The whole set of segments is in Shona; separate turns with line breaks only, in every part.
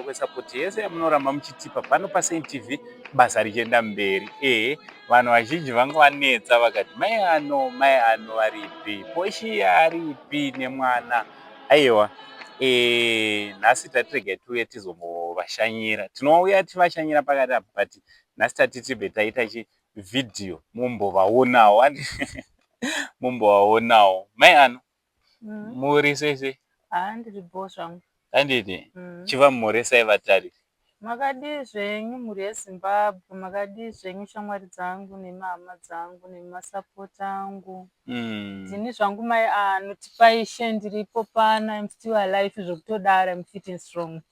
Kwesupport yese yamunoramba muchitipa pano paSaint TV, basa richienda mberi. Ehe, vanhu vazhinji vanga vanetsa vakati, "Mai ano, mai ano varipi? Poshiya aripi nemwana?" Aiwa, nhasi tati tiuye tizombovashanyira. Tinouya tivashanyira pakati apa, but nhasi tati tibve taita chivhidhiyo mumbovaonawo, mumbovaonawo. Mai ano, muri sei sei?
Haa, ndiri bho zvangu.
Handiti? Chivamhoresai vatariri.
Makadii zvenyu, mhuri yeZimbabwe? Makadii zvenyu, shamwari dzangu nemahama dzangu nemasapota angu? Ndini zvangu mai Ano, tipaishe. Ndiripo pano. I'm still alive zvekutodara. I'm fit and strong.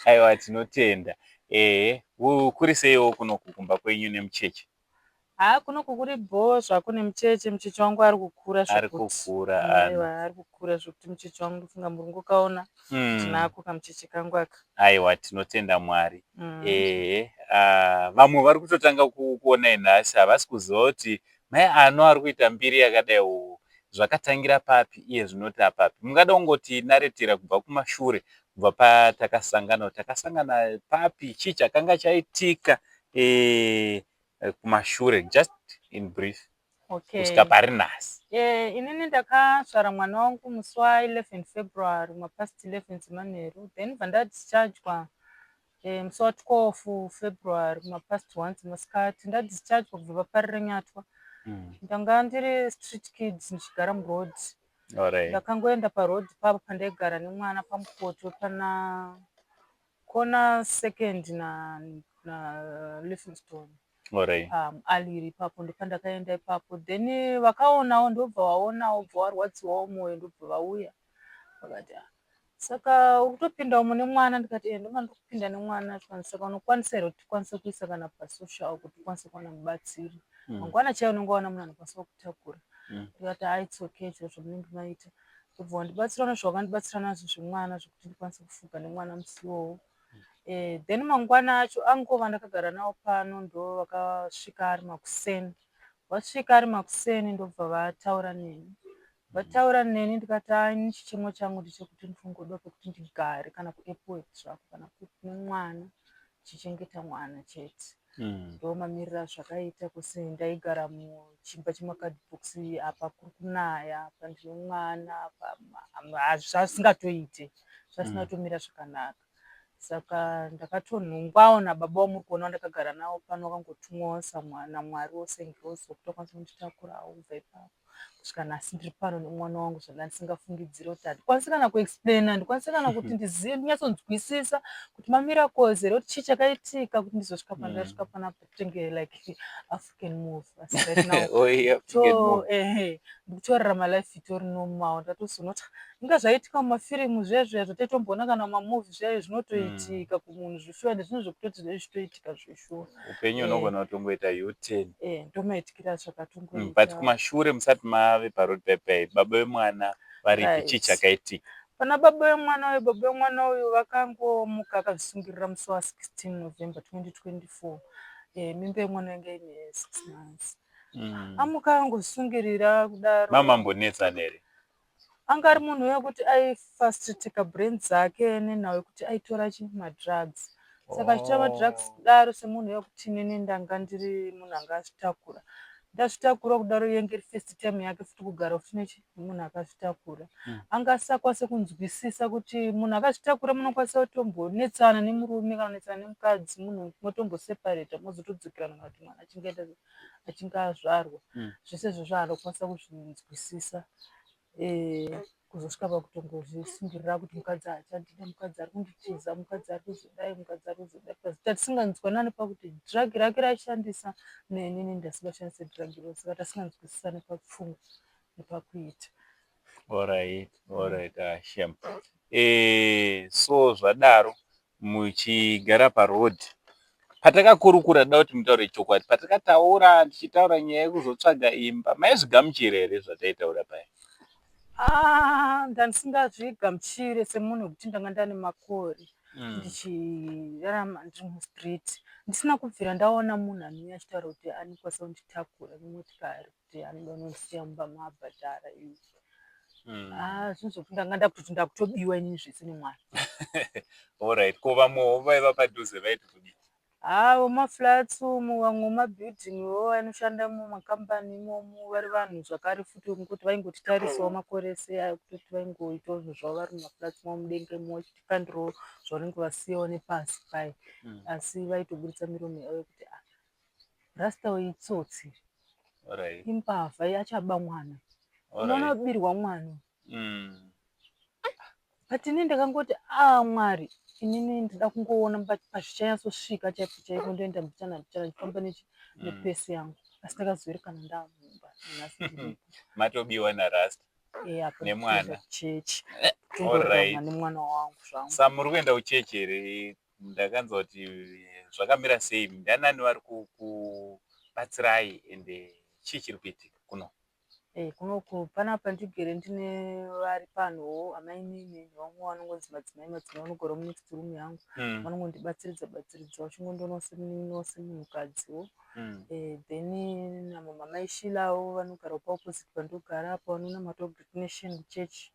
Aiwa, tinotenda. Ehe, kuri seiwo kunoku kumba kwenyu nemucheche?
Haa, kunoku kuri bho zvako nemucheche. Mucheche wangu ari kukura.
Ari kukura.
Aiwa, ari kukura zvekuti. Mucheche wangu, ndofunga muri ngokaona. Tinako kamucheche kangu aka.
Aiwa, tinotenda Mwari. Ehe, vamwe vari kutotanga kuonai nhasi, havasi kuziva kuti mai Ano ari kuita mbiri yakadai uku zvakatangira papi, iye zvinoti apapi. Mungada kungoti naretera kubva kumashure, kubva patakasangana, takasangana papi, chii chakanga chaitika kumashure, just in brief, kusvika pari nhasi?
Inini ndakazvara mwana wangu musi wa11 February, mapast 11 dzemanheru. Then bva ndadischargwa musi wa12 February, kumapast 1 dzemasikati. Ndadischargwa kubva paParirenyatwa. Ndanga ndiri street kids, ndichigara muroad. Ndakangoenda paroad papo pandaigara nemwana, pamukoto, pana kona Second naLivingstone. Aliri ipapo ndopandakaenda ipapo. Then vakaonawo, ndobva vaonawo, bva varwadziwawo mwoyo, ndobva vauya vakati, "Ah, saka uri kutopinda umo nemwana?" Ndikati, "E, ndoma ndiri kupinda nemwana." Saka unokwanisa here kuti tikwanise kuisa kana pasocial kuti ukwanise kuwana mubatsiri? Mangwana chaiyo unenge waona munhu anokwanisa kukutakura. Ndikati, "Hai, it's okay, chiro zvamunenge maita." Ndobva wandibatsira nezvawakandibatsira nazvo zvemwana, zvekuti ndikwanise kufuga nemwana musi iwowo. Then mangwana acho angova ndakagara navo pano, ndo vakasvika ari makuseni. Vasvika ari makuseni, ndobva vataura neni. Vataura neni, ndikati, "Ai, ini chichemo changu ndechekuti ndinongoda pekuti ndigare, kana kuAirport zvako, kana kupi, nemwana, ndichichengeta mwana chete." Ndo mamiriro azvakaita kusi ndaigara muchimba chemakadhibhokisi. Apa kuri kunaya, apa ndine mwana, apa zvasingatoite, zvasina kutomira zvakanaka. Saka ndakatonhongwawo nababa vamuri kuona vandakagara navo pano. Vakangotumwawo naMwari sengirozi wekuti vakwanise kunditakurawo. Kubva ipapo kusvika nhasi ndiri pano nemwana wangu, zvanda ndisingafungidziri kuti handikwanisi kana kuexplaina, handikwanisi kana kuti ndizive, ndinyatsonzwisisa kuti mamiracles here, kuti chii chakaitika kuti ndizosvika pandasvika panapa, kutenge like African movie. Asi right now
Oh, yeah, African movie.
Ehe, ndikutorarama life itori normal. Ndatozoona kuti inga zvaitika mumafirimu zviya zvataitomboona kana mumamovie zviya, zvinotoitika kumunhu zvishuwa, ende zvinhu zvekutoti zvinenge zvichitoitika zvishuwa.
Upenyu unogona kutongoita U-turn.
Ndomaitikira zvakatongoita.
But kumashure, musati mave paroad paipai, baba vemwana varipi? Chii chakaitika?
Pana baba vemwana uyu, baba vemwana uyu vakangomuka akazvisungirira musi wa16 November 2024. Mimba yemwana yange ine 6 months. Amuka angozvisungirira kudaro.
Mamambonetsana here?
Anga ari munhu wekuti aifrustratika brain dzake nenhau yekuti aitora chi madrugs. Saka achitora madrugs kudaro, semunhu wekuti inini ndanga ndiri munhu anga azvitakura, ndazvitakura kudaro, yenge iri first time yake futi kugara futi nechi nemunhu akazvitakura. Anga asisakwanise kunzwisisa kuti munhu akazvitakura munokwanisa kutombonetsana nemurume kana kunetsana nemukadzi, munhu motomboseparata, mozotodzokerana kana kuti mwana achinge azvarwa. Zvese izvozvo haana kukwanisa kuzvinzwisisa, kuzosvika pakutongozvisungirira kuti mukadzi haachandida, mukadzi ari kunditiza, mukadzi ari kuzodai, mukadzi ari kuzodai. Tatisinganzwanani pakuti drug rake raishandisa nenini ndasingashandise drug iro, saka tasinganzwisisani papfungwa nepakuita.
Alright, ah, shame. So zvadaro, muchigara paroad, patakakurukura, da kuti mutaure chokwadi, patakataura tichitaura nyaya yekuzotsvaga imba, maizvigamuchira here zvataitaura paya?
Ah, ndandisingazvigamuchire semunhu wekuti ndanga ndane makore ndichirarama ndiri mustreet, ndisina kubvira ndaona munhu anouya achitaura kuti anokwanisa kunditakura nemotikari, kuti anoda unondisiya mumba maabhadhara. Izvi Ah, zvinhu zvokuti ndanga ndakutoti ndakutobiwa inini zvese nemwana.
Alright, ko vamwewo vaiva padhuze vaiti kudii?
Haa, vemaflats umu, vamwe vemabuilding wo vanoshanda mumakambani imomo, vari vanhu zvakare futi vekungoti vaingotitarisawo makore ese aya, kutoti vaingoitawo zvinhu zvavo vari mumaflats mavo mudenga imomo, vachitikandirawo zvavanenge vasiyawo nepasi paye. Asi vaitoburitsa miromo yavo yekuti, ah, rasta uyu itsotsi, imbavha, achaba mwana. Unoona kubirwa mwana. But inini ndakangoti, ah, Mwari, inini ndida kungoona pazvichanyatsosvika chaipo chaipo, ndoenda mbichana mbichana ndichifamba nepesi yangu. Asi ndakazoerekana ndamumba, nhasi ndiripo.
Matobiwa narasta.
Apo.
Nemwana.
Kuchechi tongorarama nemwana wangu zvangu.
Sa muri kuenda kuchechi here? Ndakanzwa kuti zvakamira sei, ndanani vari kubatsirai, ende chii chiri kuitika kuno?
Kunoku panapa ndigere ndine vari panowo, amainini nevamwe vanongonzi madzimai, madzimai vanogara munext room yangu. Vanongondibatsiridza batsiridza, vachingondionawo semunin'ina, semunhukadziwo. Then namama Shilawo vanogarawo paopposite pandogara apo, vanonamatawo Great Nation Church.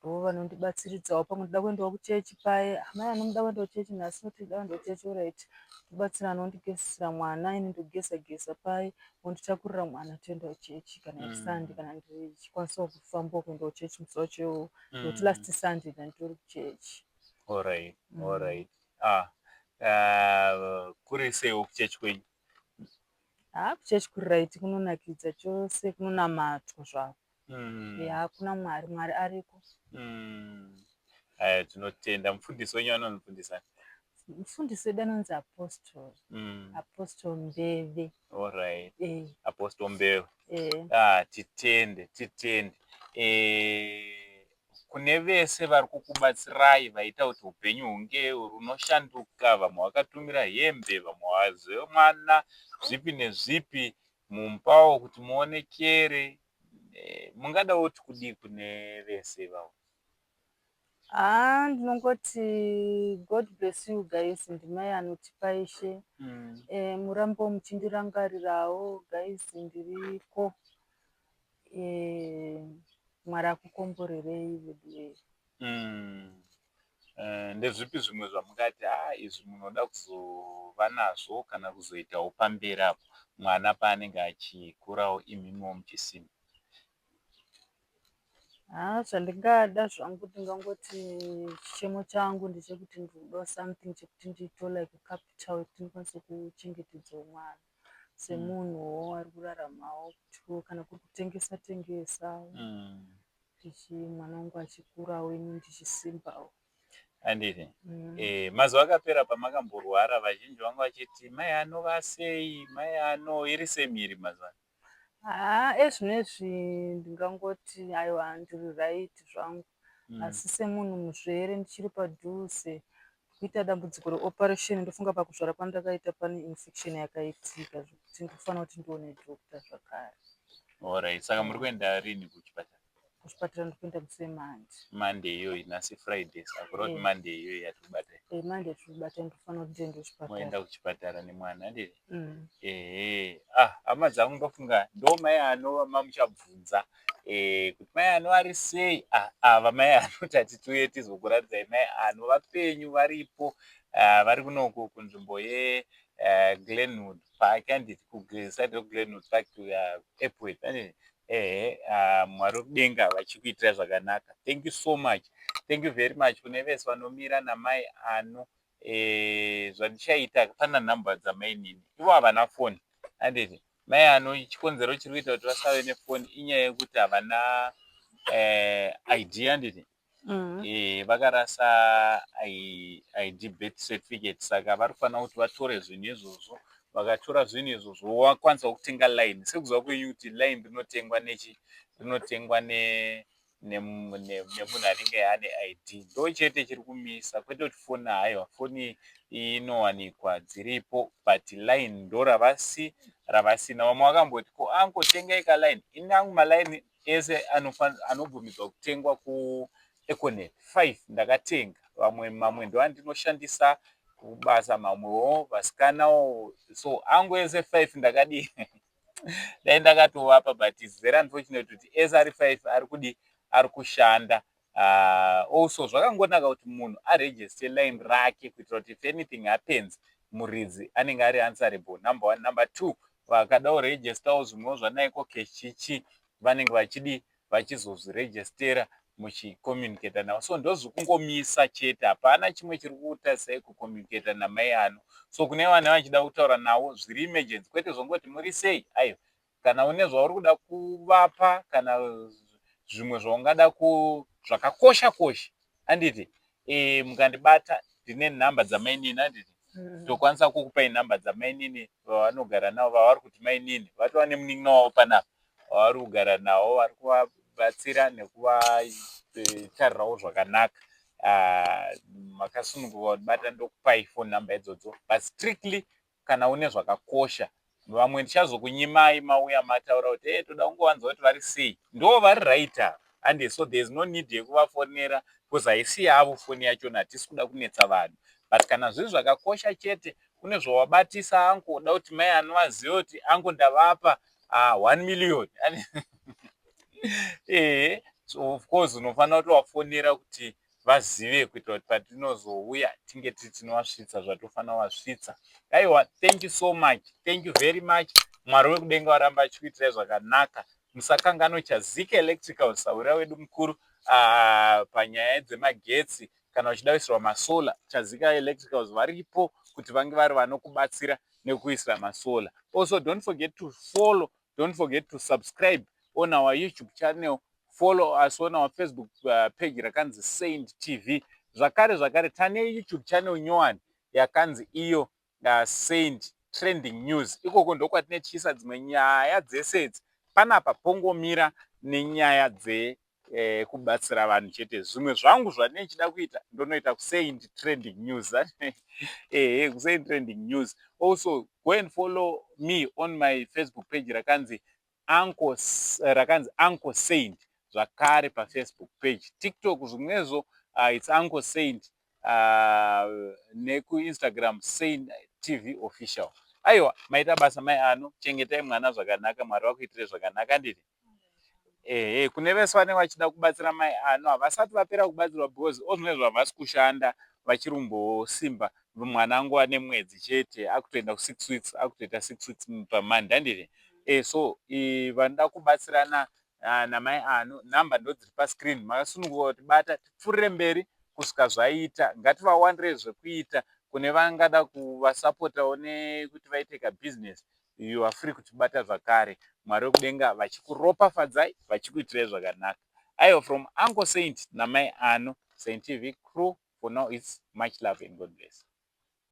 Ndo vanondibatsiridzawo pamwe ndoda kuendawo kuchechi paye, amai anomuda kuenda kuchechi nhasi, noti ndoda kuenda kuchechi, alright, tobatsirana, ondigezesera mwana, ini ndogeza geza paye, onditakurira mwana, toenda kuchechi kana iri Sunday, kana ndichikwanisawo kufambawo kuenda kuchechi musi wacho iwowo, nekuti last Sunday ndanditori kuchechi.
Alright, alright. Ah, kuri seiwo kuchechi kwenyu?
Haa, kuchechi kuri right, kunonakidza chose, kunonamatwa zvako. Ya, kuna Mwari, Mwari ariko.
Aya, tinotenda. Mufundisi wenyu anonzi mufundisi ani?
Mufundisi wedu anonzi Apostle, Apostle Mbeve.
Alright.
Eh.
Apostle Mbeve.
Eh.
Ah, titende, titende. Kune vese vari kukubatsirai, vaita kuti upenyu hunge runoshanduka, vamwe vakatumira hembe, vamwe vazive mwana, zvipi nezvipi mupawo kuti muonekere, mungadawo kuti kudii kune vese ivavo?
Haa, ndinongoti God bless you guys, ndimai anotipa Ishe. Murambewo muchindirangarirawo guys, ndiriko. Mwari akukomborerei veduwe.
Ndezvipi zvimwe zvamungati, ha, izvi munoda kuzova nazvo kana kuzoitawo pamberi apo, mwana paanenge achikurawo, imimiwo muchisimba?
Haa, zvandingada zvangu, ndingangoti chichemo changu ndechekuti ndinodawo something chekuti ndiito like capital yekuti ndikwanise kuchengetedzawo mwana semunhuwo ari kuraramawo, kuti kana kuri kutengesa tengesa, ndichi mwana wangu achikurawo, ini ndichisimbawo.
Handiti? Mazuva akapera pamakamborwara, vazhinji vanga vachiti, mai anova sei, mai ano iri sei miri mazuva ano?
Haa, ezvinezvi ndingangoti aiwa, ndiri right zvangu, asi semunhu muzvere ndichiri padhuze kuita dambudziko reoperation. Ndofunga pakuzvara kwandakaita pane infection yakaitika, zvekuti ndinofanira kuti ndione doctor zvakare.
Alright, saka muri kuenda rini kuchipatara?
Kuchipatara ndikuenda musi weMonday.
Monday iyoyi, nhasi Friday, saka kureva kuti Monday iyoyi yatirikubata?
Monday yatirikubata ndinofanira kuti ndiende kuchipatara.
Moenda kuchipatara nemwana, handiti?
Mm.
Ehe, ah, hama dzangu, ndofunga ndo mai anova mamuchabvunza kuti mai ano ari sei. Ah, ava mai ano tati tiuye tizokuratidzai mai ano vapenyu, varipo. Ah, vari kunoku kunzvimbo yeGlenwood Park, handiti? Kuside reGlenwood Park, Epworth, handiti? Ehe. Ah, Mwari wekudenga vachikuitira zvakanaka. Thank you so much, thank you very much kune vese vanomira namai ano. Zvandichaita, pana nhamba dzamainini, ivo havana foni, handiti? Mai ano, chikonzero chiri kuita kuti vasave nefoni inyaya yekuti havana ID, handiti? Vakarasa ID, birth certificate, saka vari kufanira kuti vatore zvinhu izvozvo. Vakatora zvinhu izvozvo, vakwanisa kutenga line, sekuziva kwenyu kuti line rinotengwa nechi rinotengwa nemunhu anenge ane ID. Ndo chete chiri kumisa, kwete kuti foni, haiwa, foni inowanikwa, dziripo, but line ndo ravasina. Vamwe vakamboti, ko angotengai kaline. Ini angu maline ese anobvumidzwa kutengwa kuEconet 5 ndakatenga. Vamwe mamwe ndo andinoshandisa kubasa, mamwewo vasikanawo, so angu ese 5 ndakadii. Dai ndakatovapa, but it's very unfortunate kuti ese ari 5 ari kudi, ari kushanda. Also zvakangonaka kuti munhu aregister line rake kuitira kuti if anything happens, muridzi anenge ari answerable, number one. Number two, vakada kuregistawo zvimwewo zvanaEcoCash chichi, vanenge vachidi vachizozvirejestera muchicommunicata navo. So ndozvikungomisa chete, hapana chimwe chiri kutarisai kucommunicata namai ano. So kune vanhu vachida kutaura navo zviri emergency, kwete zvongoti muri sei, aiwa. Kana une zvauri kuda kuvapa kana zvimwe zvaungada zvakakosha kosha, handiti? Mukandibata ndine nhamba dzamainini, handiti? Tokwanisa kukupai nhamba dzamainini vavanogara navo, vavari kuti mainini vatova nemunin'ina wavo panapa vavari kugara navo, vari kuvabatsira nekuvatarirawo zvakanaka. Makasununguka kundibata, ndokupai phone number idzodzo, but strictly kana une zvakakosha. Vamwe ndichazokunyimai mauya mataura kuti e toda kungovanzwa kuti vari sei. Ndo vari right ava, handi? So there is no need yekuvafonera because haisi yavo foni yachona, hatisi kuda kunetsa vanhu. But kana zviri zvakakosha chete, kune zvawabatisa angu, uda kuti mai anovaziva kuti angu ndavapa 1 million, ehe, so of course unofanira kutovafonera kuti vazive, kuitira kuti patinozouya tinge tiri tinovasvitsa zvatofanira kuvasvitsa. Aiwa, thank you so much, thank you very much. Mwari wekudenga varamba achikuitirai zvakanaka. Musakanganwe Chazika Electrical, saurira wedu mukuru panyaya dzemagetsi. Kana uchida kuisirwa masolar, Chazika Electricals varipo kuti vange vari vanokubatsira nekuisira masolar. Also, don't forget to follow, don't forget to subscribe on our YouTube channel. Follow us on our Facebook page rakanzi Saint TV. Zvakare zvakare, tane YouTube channel nyowani yakanzi iyo Saint Trending News. Ikoko ndokwatine tichiisa dzimwe nyaya dzese idzi. Panapa pongomira nenyaya dzekubatsira vanhu chete. Zvimwe zvangu zvandinenge ndichida kuita ndonoita kuSaint Trending News, ehe, kuSaint Trending News. Also go and follow me on my Facebook page rakanzi Uncle, rakanzi Uncle Saint zvakare paFacebook page. TikTok zvimwezvo, it's Uncle Saint, nekuInstagram Saint TV Official. Aiwa, maita basa mai ano, chengetai mwana zvakanaka, Mwari vakuitire zvakanaka, nditi ehe. Kune vese vanenge vachida kubatsira mai ano, havasati vapera kubatsirwa because ozvimwe zvavasi kushanda vachirumbosimba. Mwana anguva nemwedzi chete, akutoenda ku6 weeks, akutoita 6 weeks pamonth, handiti? So vanoda kubatsirana namai ano, nhamba ndo dziri pascreen, makasununguka kuti bata tipfuurire mberi kusvika zvaita. Ngativawandirei zvekuita. Kune vangada kuvasapotawo nekuti vaite kabhizinesi, you are free kutibata zvakare. Mwari wekudenga vachikuropafadzai, vachikuitirai zvakanaka. Aiwa, from Uncle Saint namai ano, Saint TV crew, for now it's much love and God bless.